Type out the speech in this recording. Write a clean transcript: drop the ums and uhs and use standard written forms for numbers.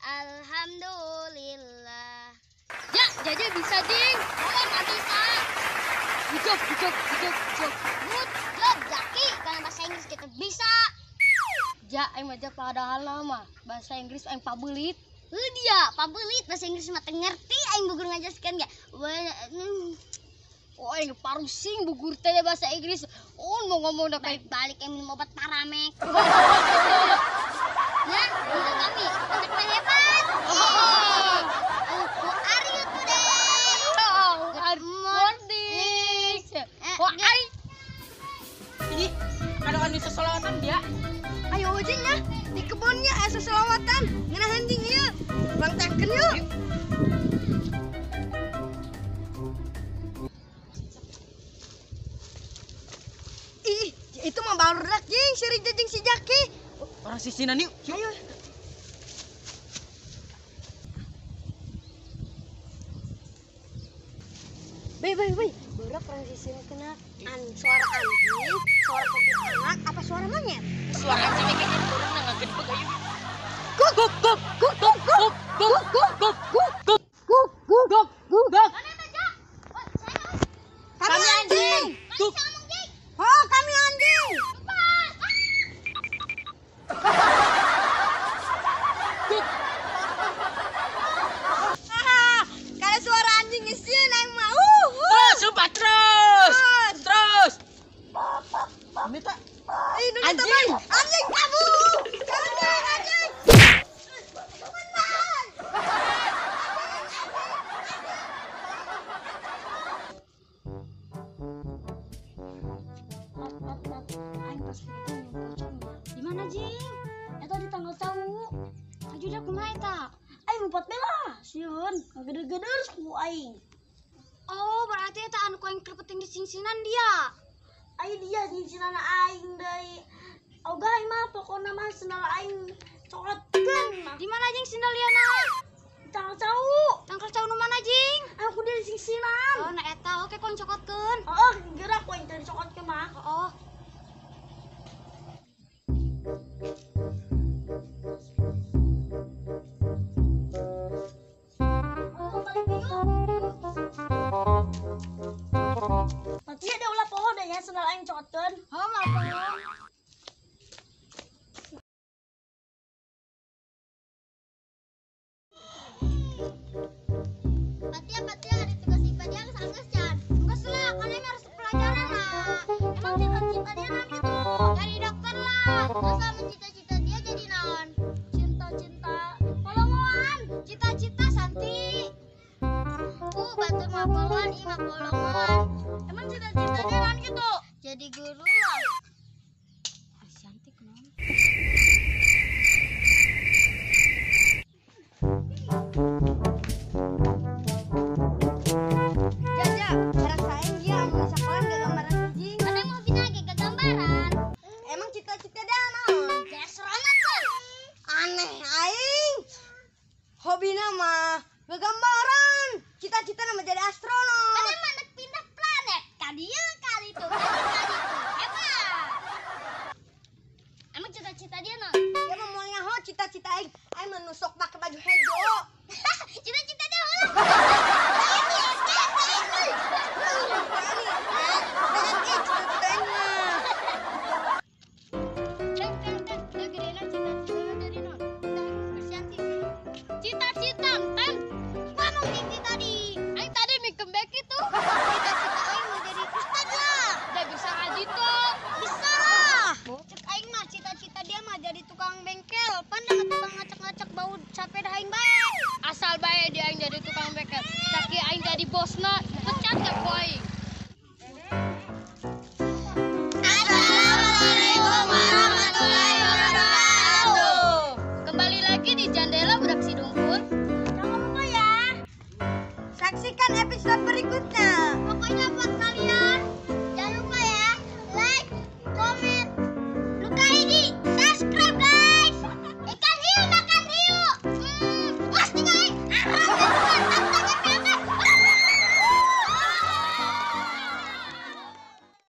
Alhamdulillah. Ya, Jaja bisa ding. Oh, nggak bisa. Good job, good job, good job, good job. Good job, Jaki. Karena bahasa Inggris kita bisa. Ja, aing mah padahal nama bahasa Inggris aing pabelit. Heuh dia, pabelit bahasa Inggris mah teu ngerti aing bugur ngajelaskeun ge. Oh, aing parusing bugur teh bahasa Inggris. Oh, mau ngomong dah kayak balik aing minum obat paramek. Nah, itu kami anak hebat. Who are you today? Good morning. Wah, ai. Ini ada anu sesolawatan dia. Ayo ojeng ya, di kebunnya aya sesolawatan. Ngeunah anjing ieu. Urang tangkeun yuk. Ih, itu mah barudak jeung si Rija jeung si Jaki. Orang sisinan yuk. Ayo. Bay, bay, bay. Barudak orang sisinan kena suara anjing, suara kuntilanak, apa suara monyet? Suara anjing kayaknya kurang ngagedebeg ayo. Guk guk guk guk guk guk guk guk guk guk guk guk guk guk guk. Kami anjing. Oh, kami anjing. Kalau suara anjing sieun aing mah. Terus, sumpah terus. Terus. Ini tak anjing. Anjing kabur. Anjing, anjing. Di mana jing? Eta di tanggal cau. Aju dah kumaha eta? Aing ngumpet bela, sieun, ngagede-geder ku aing. Oh, berarti eta anu ku aing keur penting disingsinan dia. Aing dia singsinana aing deui. Ogah aing mah pokona mah sendal aing cokotkeun. Di mana jing sendal liana? Di tanggal cau. Tanggal cau nu mana jing? Aku dia disingsinan. Oh, nah eta oke ku aing cokotkeun. Heeh, gerak ku aing teh dicokotkeun mah. Heeh. Nanti ada ulah pohon deh ya sendal aing cokotkeun. Oh, malah pohon. Patia, Patia, ada tugas IPA dia geus can. Geus lah, kan aing harus pelajaran lah. Emang cita-cita dia naon gitu? Jadi dokter lah. Terus sama cita-cita dia jadi naon? Cinta-cinta polongoan. Cita-cita Santi. Batur mah polongan, ieu mah polongoan. Emang cita-cita dia naon gitu? Jadi guru lah. Cantik naon? Jaja, ngerasain dia anu sakola gak gambaran anjing. Mana mau bina ge gak gambaran? Emang cita-cita dia naon? Jadi astronot kan? Aneh aing. Hobina mah gegambaran. Cita-cita nama jadi astronot. Mana mana pindah planet? Ka dieu ka ditu. Tuh tadi tuh hebat. Emang cita-cita dia naon? Dia mah moal nyaho cita-cita aing. Aing mah nusok make baju hejo. Cita-cita dia heula. Cita-cita aing mah. Cita-cita ten. Ngomong tinggi tadi. Aing tadi mikir back itu. Cita-cita aing mau jadi ustad lah. Udah bisa ngaji tuh. Bisa lah. Cek aing mah cita-cita dia mah jadi tukang bengkel. Pandang tukang ngacak-ngacak bau capek dah aing bae. Asal bae dia aing jadi tukang bengkel. Caki aing jadi bosna, pecat gak ku aing. Assalamualaikum warahmatullahi wabarakatuh. Kembali lagi di Jandela Budak Sidungkul. Jangan lupa ya. Saksikan episode berikutnya.